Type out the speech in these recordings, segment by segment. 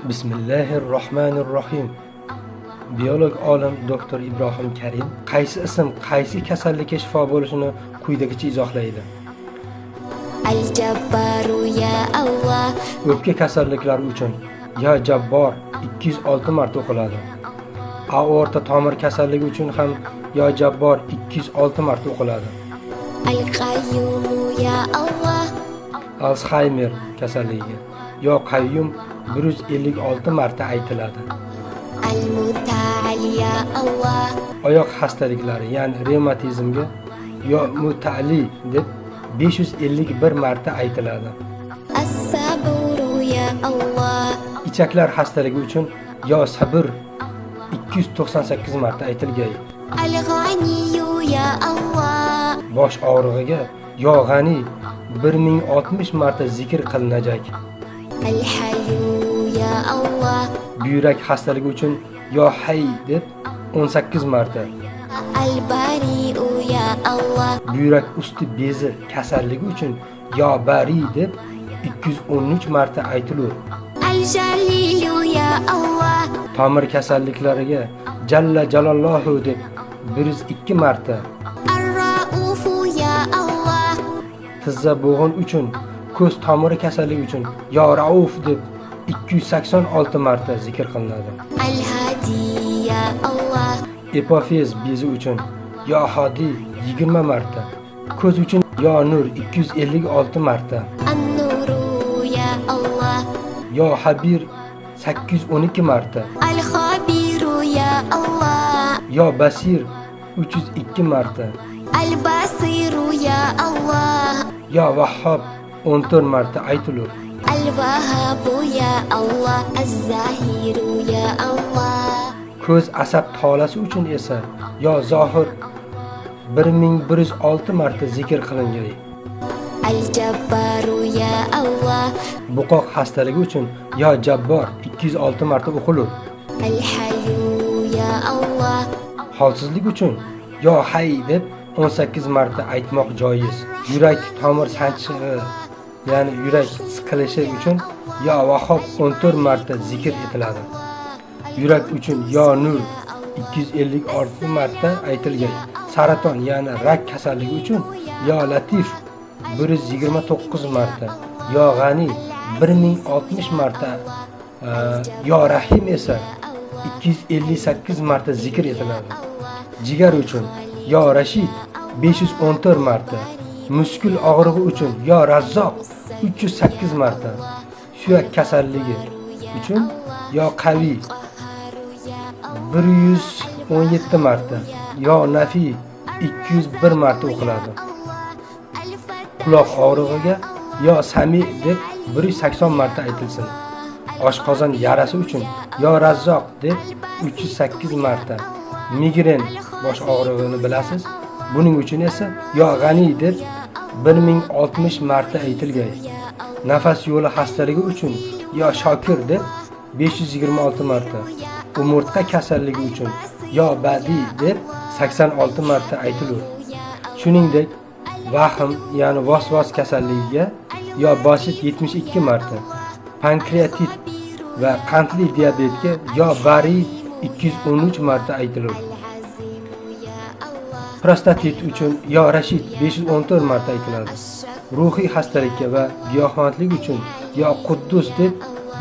Bismillahir Rohmanir Rohim. Biolog olim doktor Ibrohim Karim qaysi ism qaysi kasallikka shifo bo'lishini quyidagicha izohlaydi. Al-Jabbaru ya Alloh. O'pka kasalliklari uchun Ya Jabbor 206 marta o'qiladi. Aorta tomir kasalligi uchun ham Ya Jabbor 206 marta o'qiladi. Al-Qayyum ya Alloh. Alzhaymer kasalligiga Yo Qayyum 156 marta aytiladi. Al-Muta'al ya Alloh. Oyoq xastaliklari, ya'ni revmatizmga Yo Muta'ali deb 551 marta aytiladi. As-Saburu ya Alloh. Ichaklar xastaligi uchun Yo Sabr 298 marta aytilgay. Al-G'aniyu ya Alloh. Bosh og'rig'iga Yo G'ani 1060 marta zikr qilinajak. Al-Hayyu ya Alloh. Buyrak xastaligi uchun Yo Hay deb 18 marta. Al-Bari'u ya Alloh. Buyrak usti bezi kasalligi uchun Yo Bari deb 213 marta aytilur. Al-Jalilu ya Alloh. Tomir kasalliklariga Jalla Jaloluhu deb 102 marta. Ar-Raufu ya Alloh. Tizza bo'g'in uchun, ko'z tomiri kasalligi uchun Yo Rauf deb 286 marta zikr qilinadi. Al-Hadi ya Alloh. Epofez bezi uchun Yo Hodi 20 marta. Ko'z uchun Yo Nur 256 marta. An-Nuru ya Alloh. Yo Habir 812 marta. Al-Khabiru ya Alloh. Yo Basir 302 marta. Al-Basiru ya Alloh. Yo Vahhob 14 marta aytilur. Al-Wahhabu ya Alloh. Az-Zahiru ya Alloh. Ko'z asab tolasi uchun esa Yo Zohir 1106 marta zikr qilingan. Al-Jabbaru ya Alloh. Buqoq xastaligi uchun Yo Jabbor 206 marta o'qilur. Al-Hayyu ya Alloh. Holsizlik uchun Yo Hay deb 18 marta aytmoq joiz. Yurak tomir sanchig'i, ya'ni yurak siqilishi uchun Yo Vahhob 14 marta zikr etiladi. Yurak uchun Yo Nur 256 marta aytilgan. Saraton, ya'ni rak kasalligi uchun Yo Latif 129 marta, Yo G'ani 1060 marta, Yo Rahim esa 258 marta zikr etiladi. Jigar uchun Yo Rashid 514 marta, muskul og'rig'i uchun Yo Razzoq 308 marta, suyak kasalligi uchun Yo Qavi 117 marta, Yo Nafi 201 marta o'qiladi. Quloq og'rig'iga Yo Sami deb 180 marta aytilsin. Oshqozon yarasi uchun Yo Razzoq deb 308 marta. Migren bosh og'rig'ini bilasiz. Buning uchun esa Yo G'ani deb 1060 marta aytilgay. Nafas yo'li xastaligi uchun Yo Shokir deb 526 marta. Umurtqa kasalligi uchun Yo Badi deb 86 marta aytilur. Shuningdek, vahm, ya'ni vasvas kasalligiga Yo Bosit 72 marta, pankreatit va qandli diabetga Yo Bari 213 marta aytilur. Prostatit uchun Yo Rashid 514 marta aytiladi. Ruhiy xastalikka va giyohvandlik uchun Yo Quddus deb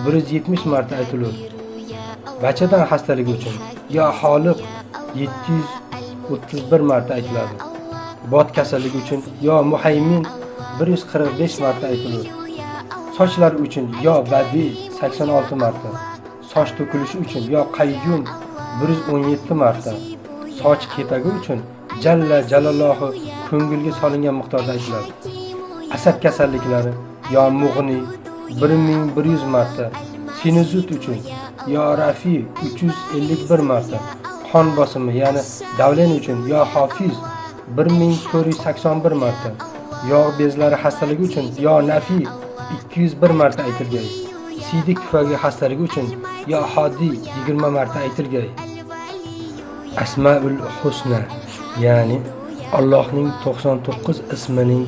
170 marta aytilur. Bachadan xastaligi uchun Yo Xoliq 731 marta aytiladi. Bot kasalligi uchun Yo Muhaymin 145 marta aytilur. Sochlar uchun Yo Badi 86 marta. Soch to'kilishi uchun Yo Qayyum 117 marta. Soch kepagi uchun Jalla Jaloluhu ko'ngilga solingan miqdorda aytiladi. Asab kasalliklari Yo Mughni 1100 marta. Sinuzit uchun Yo Rafi 351 marta. Qon bosimi, ya'ni davleniya uchun Yo Hofiz 1481 marta. Yog' bezlari xastaligi uchun Yo Nafi 201 marta aytilgan. Siydik pufagi xastaligi uchun Yo Hodi 20 marta aytilgan. Asmaul Husna, ya'ni Allohning 99 ismining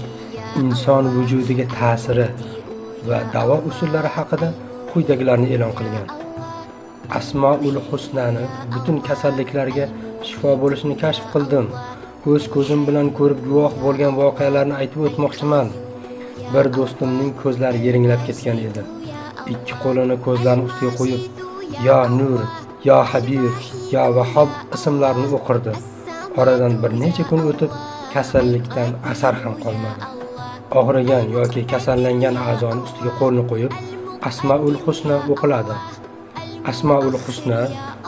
inson vujudiga ta'siri va davo usullari haqida quyidagilarni e'lon qilgan. Asmaul Husnani butun kasalliklarga shifo bo'lishini kashf qildim. O'z ko'zim bilan ko'rib guvoh bo'lgan voqealarni aytib o'tmoqchiman. Bir do'stimning ko'zlari yeringlab ketgan edi. Ikki qo'lini ko'zlarining ustiga qo'yib, "Ya Nur, Ya Habib, Ya Vahob" ismlarini o'qirdi. Oradan bir necha kun o'tib, kasallikdan asar ham qolmadi. Og'rigan yoki kasallangan a'zoni ustiga qo'lni qo'yib, Asmaul Husna o'qiladi. Asmaul Husna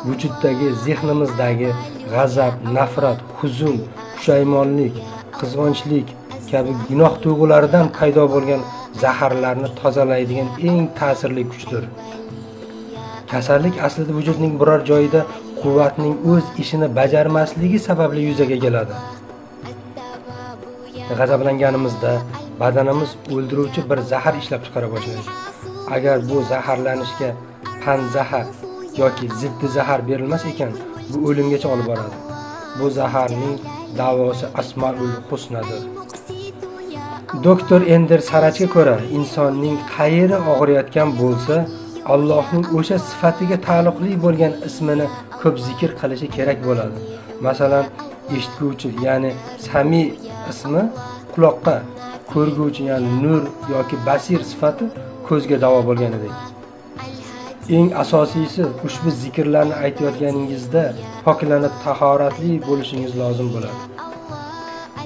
vujuddagi, zehnimizdagi g'azab, nafrat, huzun, pushaymonlik, qizg'onchlik kabi gunoh tuyg'ularidan paydo bo'lgan zaharlarni tozalaydigan eng ta'sirli kuchdir. Kasallik aslida vujudning biror joyida quvvatning o'z ishini bajarmasligi sababli yuzaga keladi. G'azablanganimizda badanimiz o'ldiruvchi bir zahar ishlab chiqara boshlaydi. Agar bu zaharlanishga panzahar yoki ziddi zahar berilmas ekan, bu o'limgacha olib boradi. Bu zaharning davosi Asmaul Husnadir. Doktor Ender Sarachga ko'ra, insonning qayeri og'riyotgan bo'lsa, Allohning o'sha sifatiga taalluqli bo'lgan ismini ko'p zikr qilishi kerak bo'ladi. Masalan, eshitguvchi, ya'ni Sami ismi quloqqa, ko'rguvchi, ya'ni Nur yoki Basir sifati ko'zga davo bo'lganidek. Eng asosiysi, ushbu zikrlarni aytayotganingizda poklanib tahoratli bo'lishingiz lozim bo'ladi.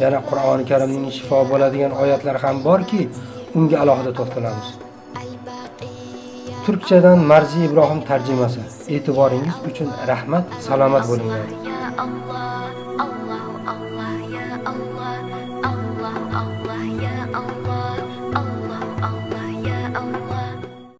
Yana Qur'oni Karimning shifo bo'ladigan oyatlar ham borki, unga alohida to'xtalamiz. Turkchadan Marzi Ibrohim tarjimasi. E'tiboringiz uchun rahmat, salomat bo'linglar. Allah, Allah, ya Allah, Allah, Allah, ya Allah, Allah.